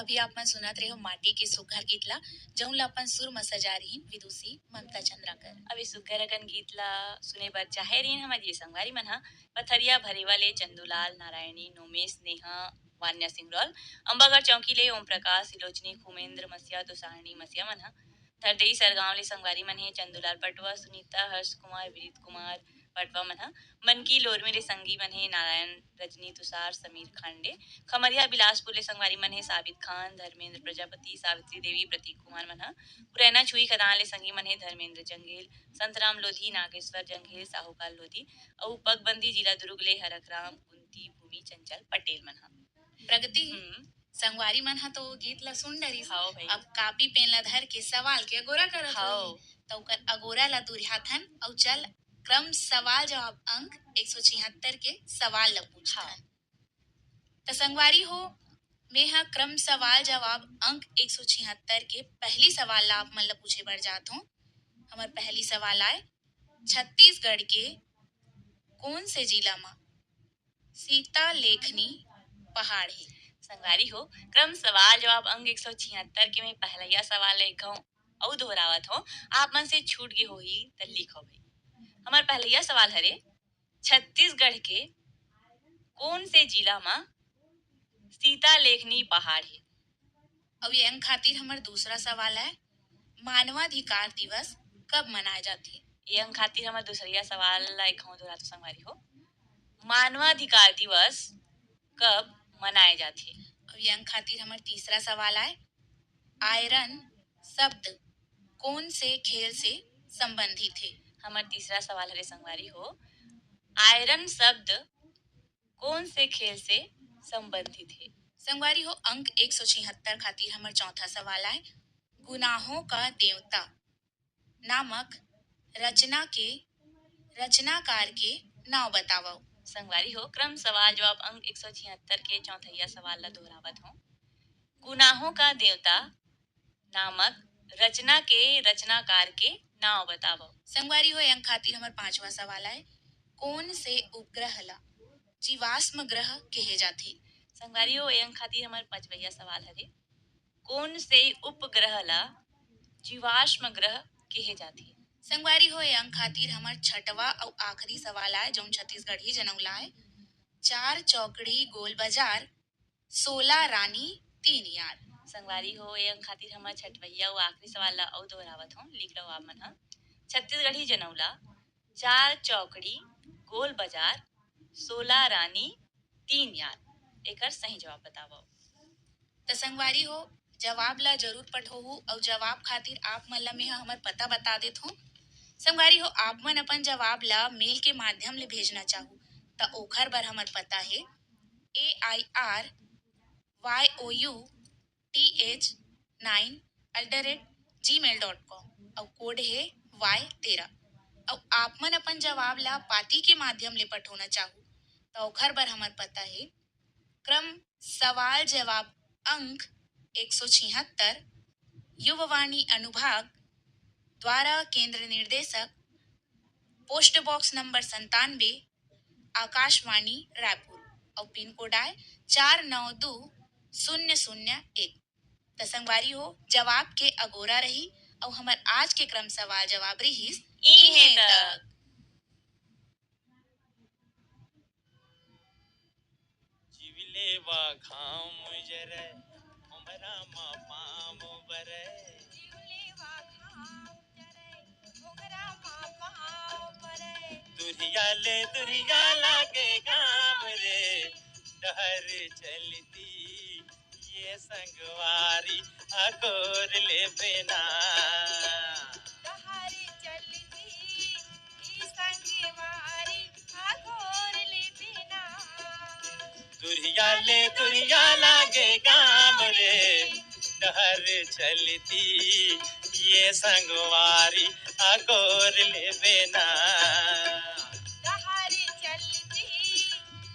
अभी आप मन सुनत रहे हो माटी के सुघर गीत ला, जौन ला अपन सुर म सजा रहीन विदुषी ममता चंद्राकर। अभी सुघर अकन गीत ला सुने बर चाहे रहीन हमर ये संगवारी मन ह, पथरिया भरेवा ले चंदूलाल, नारायणी, नोमेश, नेहा, वान्या सिंगरौल, अम्बागढ़ चौकी ले ओम प्रकाश, सिलोचनी, खुमेंद्र मसिया, दुसाहनी मसिया मन ह, धरदेई सरगांव ले संगवारी मन हे चंदूलाल पटवा, सुनीता, हर्ष कुमार, विनीत कुमार पटवा मन ह, मनकी लोरमी ले संगी मन हे नारायण, रजनी, तुषार, समीर खांडे, खमरिया बिलासपुर ले संगवारी मन हे साबित खान, धर्मेंद्र प्रजापति, सावित्री देवी, प्रतीक कुमार मन ह, पुरैना छुई खदान ले संगी मन हे धर्मेंद्र जंगेल, संतराम लोधी, नागेश्वर जंगेल, साहूकाल लोधी, अउ पगबंदी जिला दुर्ग ले हरख राम, कुंती, भूमि, चंचल पटेल मन ह। प्रगति, हम्म। संगवारी मन ह तो गीत ला सुन डरिस। हव भाई। अब कापी पेन ला धर के सवाल के अगोरा करत हव। होही। त ओकर अगोरा ला दुरिहाथन अउ चल क्रम सवाल जवाब अंक एक सौ छिहत्तर के सवाल ला पूछथन। हव। त संगवारी हो, मेंह क्रम सवाल जवाब अंक एक सौ छिहत्तर के पहली सवाल ला आप मन ला पूछे बर जात हों। हमर पहली सवाल आय, छत्तीसगढ़ के कोन से जिला म सीता लेखनी पहाड़ हे? संगवारी हो, क्रम सवाल जवाब अंक एक सौ छिहत्तर के मैं पहलैया सवाल ला एक घाव अउ दोहरावत हों, आप मन से छूट गे होही त लिखव भाई। हमर पहलैया सवाल हरे, छत्तीसगढ़ के कोन से जिला म सीता लेखनी पहाड़ हे? अउ ये अंक खातिर हमर दूसरा सवाल आय, मानवाधिकार दिवस कब मनाए जाथे? ये अंक खातिर हमर दूसरैया सवाल ला एक घाव दोहराथों संगवारी हो, मानवाधिकार दिवस कब मनाए जाथे? अउ ये अंक खातिर हमर तीसरा सवाल आय, आयरन शब्द कोन से खेल से संबंधित हे? हमर तीसरा सवाल हरे संगवारी हो, आयरन शब्द कोन से खेल से संबंधित हे? संगवारी हो, अंक एक सौ छिहत्तर खातिर हमर चौथा सवाल आय, गुनाहों का देवता नामक रचना के रचनाकार के नाव बतावव। संगवारी हो, क्रम सवाल जवाब अंक एक सौ छिहत्तर के चौथैया सवाल ला दोहरावत हों। गुनाहों का देवता नामक रचना के रचनाकार के नाव बतावव। संगवारी हो, ए अंक खातिर हमर पांचवा सवाल आय, कोन से उपग्रह ला जीवाश्म ग्रह कहे जाथे? संगवारी हो, ए अंक खातिर हमर पांचवैया सवाल हरे, कोन से उपग्रह ला जीवाश्म ग्रह कहे जाथे? संगवारी हो, ए अंक खातिर हमर छठवा अउ आखिरी सवाल आय, जौन छत्तीसगढ़ी जनौला आय, चार चौकड़ी गोल बाजार, सोला रानी तीन यार। संगवारी हो, ए अंक खातिर हमर छठवैया अउ आखिरी सवाल ला अउ दोहरावत हों, लिख लव आप मन ह, छत्तीसगढ़ी जनौला, चार चौकड़ी गोल बाजार, सोला रानी तीन यार। एकर सही जवाब बतावव। त संगवारी हो, जवाब ला जरूर पठोहू अउ जवाब खातिर आप मन ला मेंह हमर पता बता देत हों। संगवारी हो, आप मन अपन जवाब ला मेल के माध्यम ले भेजना चाहू त ओखर बर हमर पता हे A I R Y O U T H nine at the rate gmail dot com अउ कोड हे वाई तेरह। अउ आप मन अपन जवाब ला पाती के माध्यम ले पठोना चाहू त ओखर बर हमर पता हे क्रम सवाल जवाब अंक एक सौ छिहत्तर, युववाणी अनुभाग, द्वारा केंद्र निर्देशक, पोस्ट बॉक्स नंबर संतानवे, आकाशवाणी रायपुर, अउ पिन कोड आय चार नौ दू शून्य शून्य एक। त संगवारी हो, जवाब के अगोरा रही अउ हमर आज के क्रम सवाल जवाब रिहिस इहें इहें तक। तक। जीव लेवा घाम जरे, हमरा मा पाम बरे। जीव लेवा घाम जरे, हमरा मा पाम बरे। दुरिया ले दुरिया लागे गाम रे, डहर चलती ये संगवारी अगोर ले बिना। डहर चलती ई संगवारी अगोर ले बिना। दुरिया ले दुरिया लागे गाम रे, डहर चलती ये संगवारी अगोर ले बिना। डहर चलती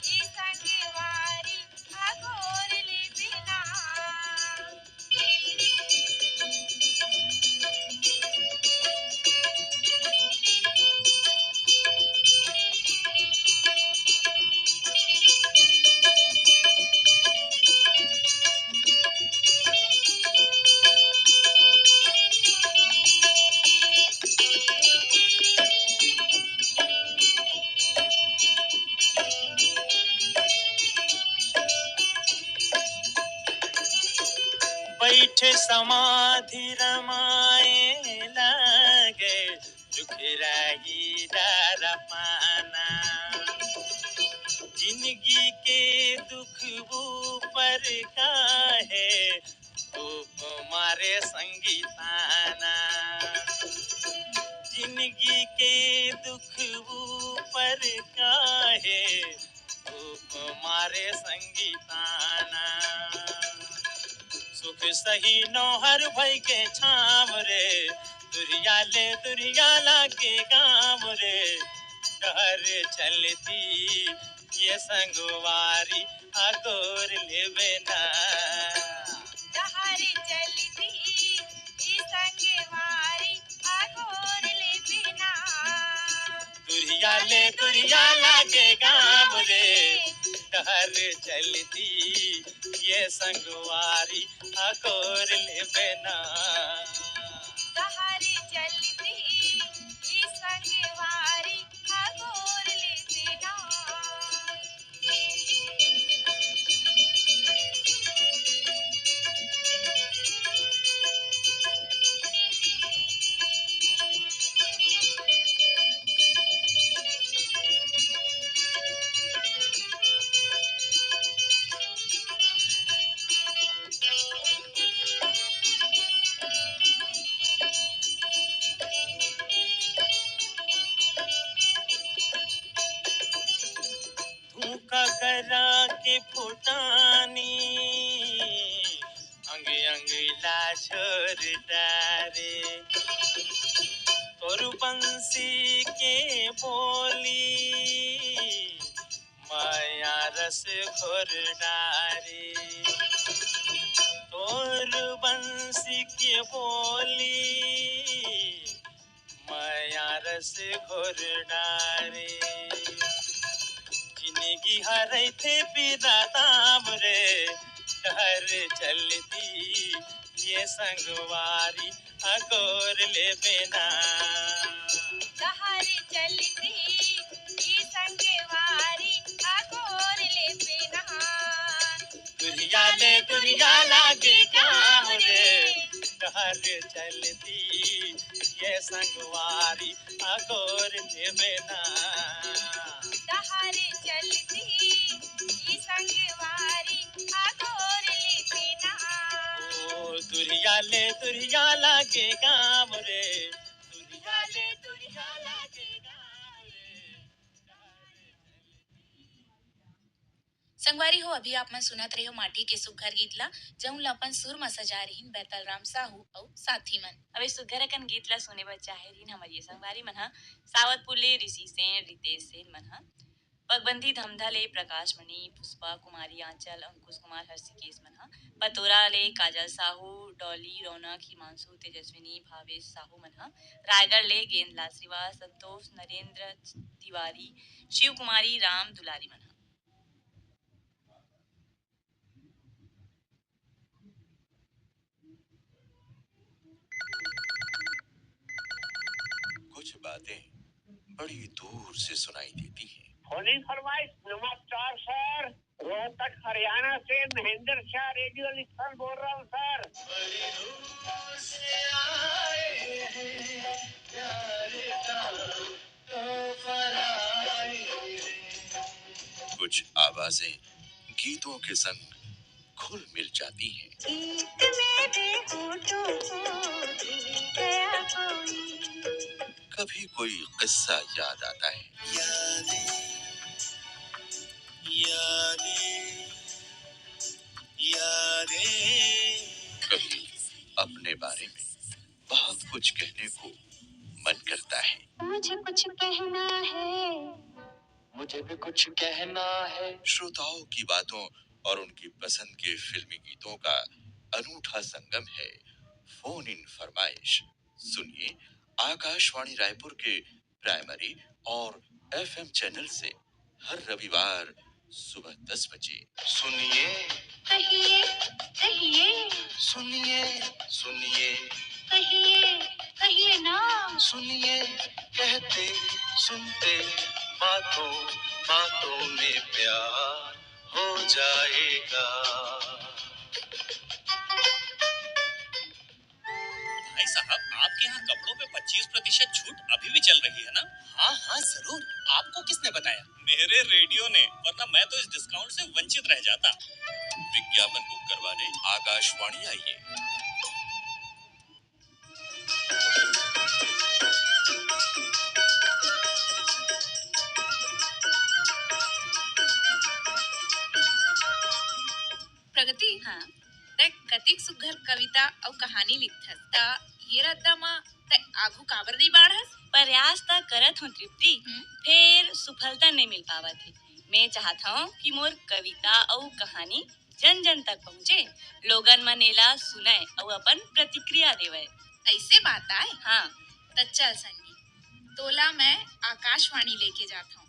ई संगवारी अगोर ले बिना। समाधि रमाए लागे, रुख राई डारा पाना। जिनगी के दुख ऊपर काहे, उपमा रे संगी ताना। जिनगी के दुख ऊपर काहे, उपमा रे संगी ताना। सुख सही नोहर भई के छाम रे, दुरिया ले दुरिया लागे गाम रे। डहर चलती ये संगवारी, अगोर लेबे ना। डहर चलती ये संगवारी, अगोर लेबे ना। दुरिया ले दुरिया लागे गाम रे, डहर चलती ये संगवारी, अगोर लेबे ना। डहर चलती ये संगवारी, अगोर लेबे ना। धोखा करा के फुटानी, अंग अंग ला छोर डारे। तोर बंसी के बोली, माया रस घोर डारे। तोर बंसी के बोली, माया रस घोर डारे। जिनगी हरई थे पीरा दाम रे, डहर चलती ये संगवारी, अगोर लेबे ना। डहर चलती ये संगवारी, अगोर लेबे ना। दुरिया ले दुरिया लागे गाम रे, डहर चलती ये संगवारी, अगोर लेबे ना। डहर चलती ये संगवारी, अगोर लेबे ना। ओ दुरिया ले दुरिया लागे गाम रे, दुरिया ले दुरिया लागे गाम रे। संगवारी हो, अभी आप मन सुनत रहे हो माटी के सुग्घर गीत ला, जऊन ला अपन सुर म सजाए रहिन बैतल राम साहू अउ साथी मन। अब ए सुग्घर अकन गीत ला सुने बर चाहे रहिन हमर ये संगवारी मन ह, सावतपुर ले ऋषि सेन, रितेश सेन मन ह, पगबंदी धमधा ले प्रकाश मणि, पुष्पा कुमारी आंचल, अंकुश कुमार हर्षिकेश मन ह, पतोरा ले काजल साहू, डॉली, रौनक, हिमांशु, तेजस्विनी, भावेश साहू मन ह, रायगढ़ ले गेंदलाल श्रीवास, संतोष, नरेंद्र तिवारी, शिव कुमारी, राम दुलारी मन ह। कुछ बातें बड़ी दूर से सुनाई देती हैं। होली फरमाइश, नमस्कार सर, रोहतक हरियाणा से महेंद्र शाह रेडियो लिखल बोल रहा हूँ सर। बड़ी दूर से आए हैं प्यारे तारों, तो फरारी रे। कुछ आवाजें गीतों के संग घुल मिल जाती हैं। गीत मेरे होठों को भी गया कोई। कभी कोई किस्सा याद आता है। यादें, यादें, यादें। कभी अपने बारे में बहुत कुछ कहने को मन करता है। मुझे कुछ कहना है। मुझे भी कुछ कहना है। श्रोताओं की बातों और उनकी पसंद के फिल्मी गीतों का अनूठा संगम है फोन इन फरमाइश। सुनिए आकाशवाणी रायपुर के प्राइमरी और एफएम चैनल से हर रविवार सुबह दस बजे। सुनिए, कहिए, कहिए। सुनिए, सुनिए। कहिए, कहिए ना। सुनिए, कहते सुनते बातों बातों में प्यार हो जाएगा। साहब, आपके यहाँ कपड़ों पे पच्चीस प्रतिशत छूट अभी भी चल रही है ना? हाँ हाँ, जरूर। आपको किसने बताया? मेरे रेडियो ने, वरना मैं तो इस डिस्काउंट से वंचित रह जाता। विज्ञापन बुक करवाने आकाशवाणी आइए। प्रगति, हाँ। तैं कतिक सुघ्घर कविता अउ कहानी लिखथस, त ये रद्दा म तैं आघू काबर नइ बाढ़स? प्रयास त करत हूँ तृप्ति, हम्म। फेर सुफलता नइ मिल पावत हे। मैं चाहत हूँ कि मोर कविता अउ कहानी जन जन तक पहुँचे, लोगन मन एला सुनय अउ अपन प्रतिक्रिया देवय। अइसे बात आय? हाँ। त चल संगी, तोला मैं आकाशवाणी लेके जात हूँ।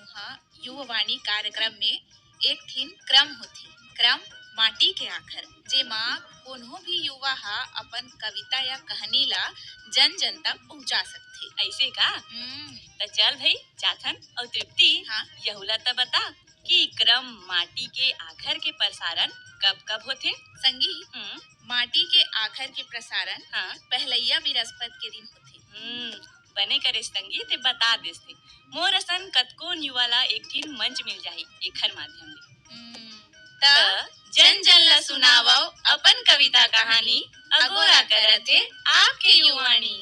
उहाँ युवावाणी कार्यक्रम में एक ठिन क्रम होथे, क्रम माटी के आखर, जेमा कोनो भी युवा ह अपन कविता या कहानी ला जन जन तक पहुँचा सकथे। अइसे का? हम्म। त चल भई, जाथन। अउ तृप्ति, हाँ? यहू ला त बता कि क्रम माटी के आखर के प्रसारण कब कब होथे? संगी, हम्म। माटी के आखर के प्रसारण, हाँ। पहलैया बिरस्पत के दिन होथे। हम्म, बने करे संगी, तैं बता देस ते। मोर असन कतकोन युवा ला एक ठिन मंच मिल जाही एखर माध्यम ले। हम्म, त त जन जन ला सुनावव अपन कविता कहानी, अगोरा करत हे आपके युवाणी।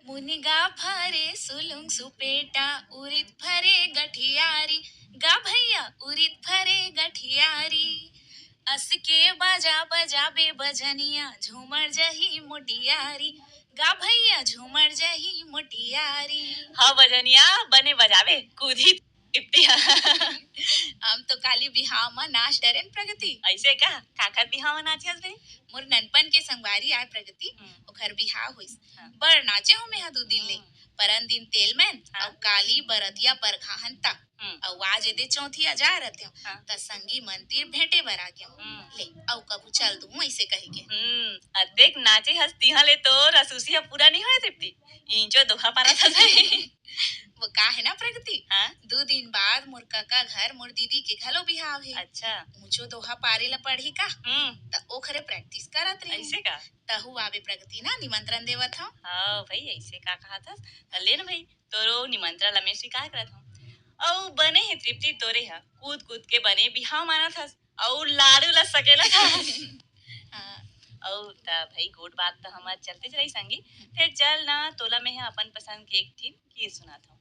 मुनगा फरे सुलुंग सुपेटा, उरिद फरे गठियारी, गा भैया उरिद फरे गठियारी। असके बाजा बजाबे बजनिया, झूमर जही मोटियारी, गा भैया झूमर जही मोटियारी। हाँ बजनिया, बने बजाबे, कूदी तृप्ति। हम तो काली बिहाव म नाच डरेन प्रगति। अइसे का? काखर बिहाव म नाचे हस बे? मोर ननपन के संगवारी आय प्रगति, हम्म। ओखर बिहाव होइस। हाँ। बड़ नाचे हूँ मेंहा दू दिन ले। हम्म। परन दिन तेल मैन, हाँ। अउ काली बरतिया परघा हन ता। हम्म। अउ आज एदे चौथिया जाय रतेंव, हाँ। त संगी मन तीर भेंटे बर आ गेंव। हम्म। ले, अउ कभू चल दूहूँ अइसे कहिके। हम्म, अतेक नाचे हस तिहाँ ले तोर असुसी ह पूरा नइ होय तृप्ति। इंचो दोहा पारत हस। वो का हे ना प्रगति, हाँ? दू दिन बाद मोर कका घर मोर दीदी के घलो बिहाव हे। अच्छा। ऊंचो दोहा पारे ला पड़ही का? हम्म। त ओखरे practice करत रहिन। अइसे का? तहू आबे प्रगति ना, निमंत्रण देवत हंव। हाँ भई, अइसे का कहत हस? त ले न भई, तोरो निमंत्रण ला मैं स्वीकार करत हंव। अउ बने हे तृप्ति, तोरे ह कूद कूद के बने बिहाव मानत हस। अउ लाडू ला सकेलत हस। हाँ। अउ त भई गोठ बात त हमर चलतेच रही संगी। फेर चल ना, तोला मेंहा अपन पसंद के एक ठिन गीत सुनात हंव।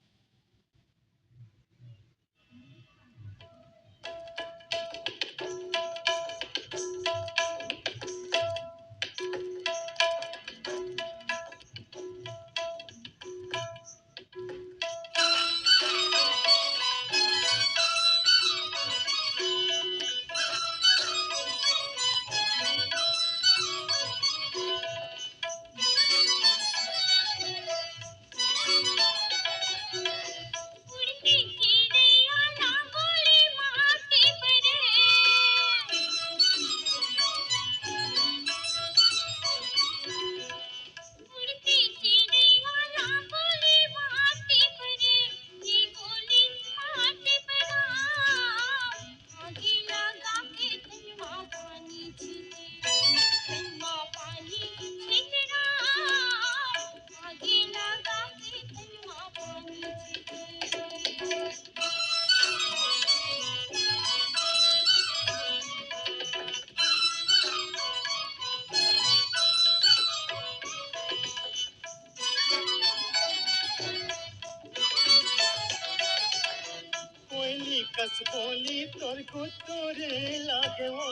कोयली कस बोली तोर गुतुर लागे वो।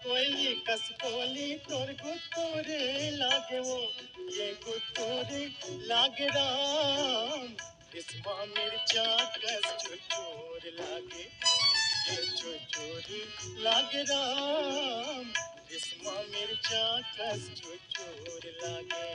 कोयली कस बोली तोर गुतुर लागे वो, ये गुतुर लागे राम। इसमा मिर्चा कस चुचुर लागे, ये चुचुर लागे राम। इसमा मिर्चा कस चुचुर लागे।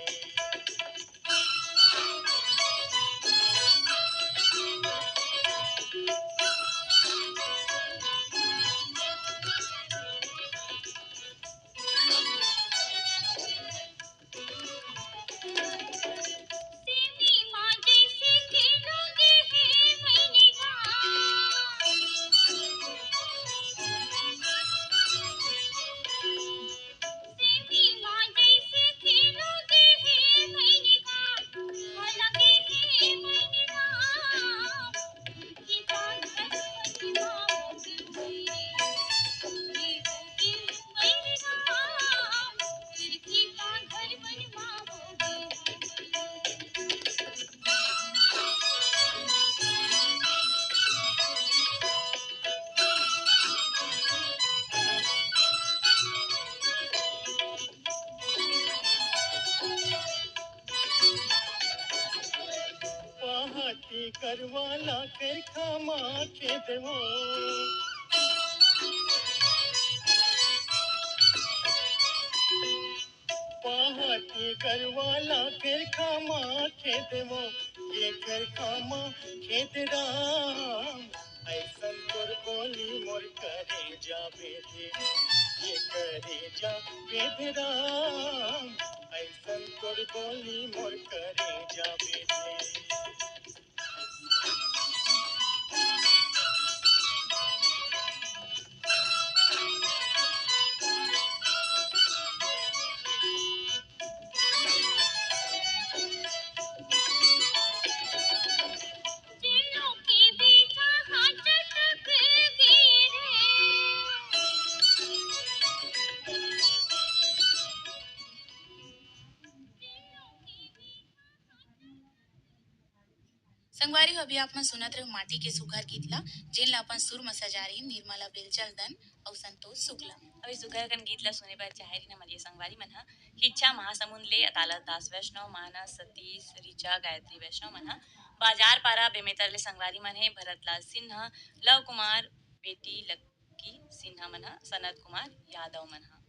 करवाला करखा मा खेत वो। पहाती करवाला करखा मा खेत वो, ये करखा मा खेत राम। ऐसन तोर बोली मोर करेजा बेधे, ये करेजा बेधे राम। ऐसन तोर बोली मोर करेजा बेधे। संगवारी हो, अभी आप मन सुनत रहे माटी के सुघर गीत ला, जेन ला अपन सुर म सजा रही निर्मला बेलचंदन अउ संतोष शुक्ला। अभी सुघर कन गीत ला सुने बर चाहे रही हमर ये संगवारी मन ह, खिच्छा महासमुंद ले अदालत दास वैष्णव, मानस, सतीश, ऋचा, गायत्री वैष्णव मन ह, बाजार पारा बेमेतर ले संगवारी मन हे भरतलाल सिन्हा, लव कुमार, बेटी लक्की सिन्हा मन ह, सनत कुमार यादव मन ह।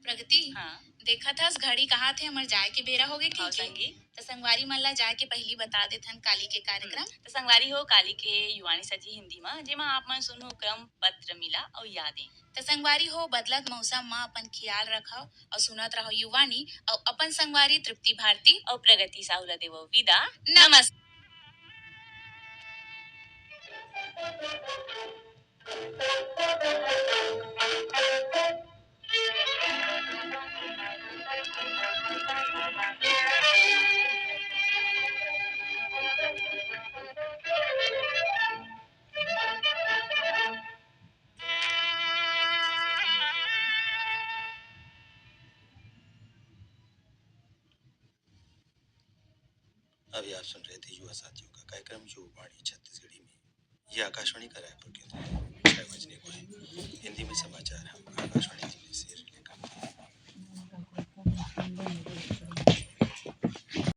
प्रगति, हाँ। देखत हस घड़ी कहात हे, हमर जाए के बेरा होगे, ठीक हे? संगी। त संगवारी मन ला जाए के पहिली बता देथन काली के कार्यक्रम। हम्म, त संगवारी हो, काली के युवाणी सजी हिंदी म, जेमा आप मन सुनहु क्रम पत्र मिला अउ यादें। त संगवारी हो, बदलत मौसम म अपन खियाल रखव अउ सुनत रहव युवाणी अउ अपन संगवारी तृप्ति भारती अउ प्रगति साहू ला देवव विदा। नमस्कार। नमस्कार। अभी आप सुन रहे थे युवा साथियों का कार्यक्रम युवा वाणी छत्तीसगढ़ी में। ये आकाशवाणी का रायपुर केंद्र है।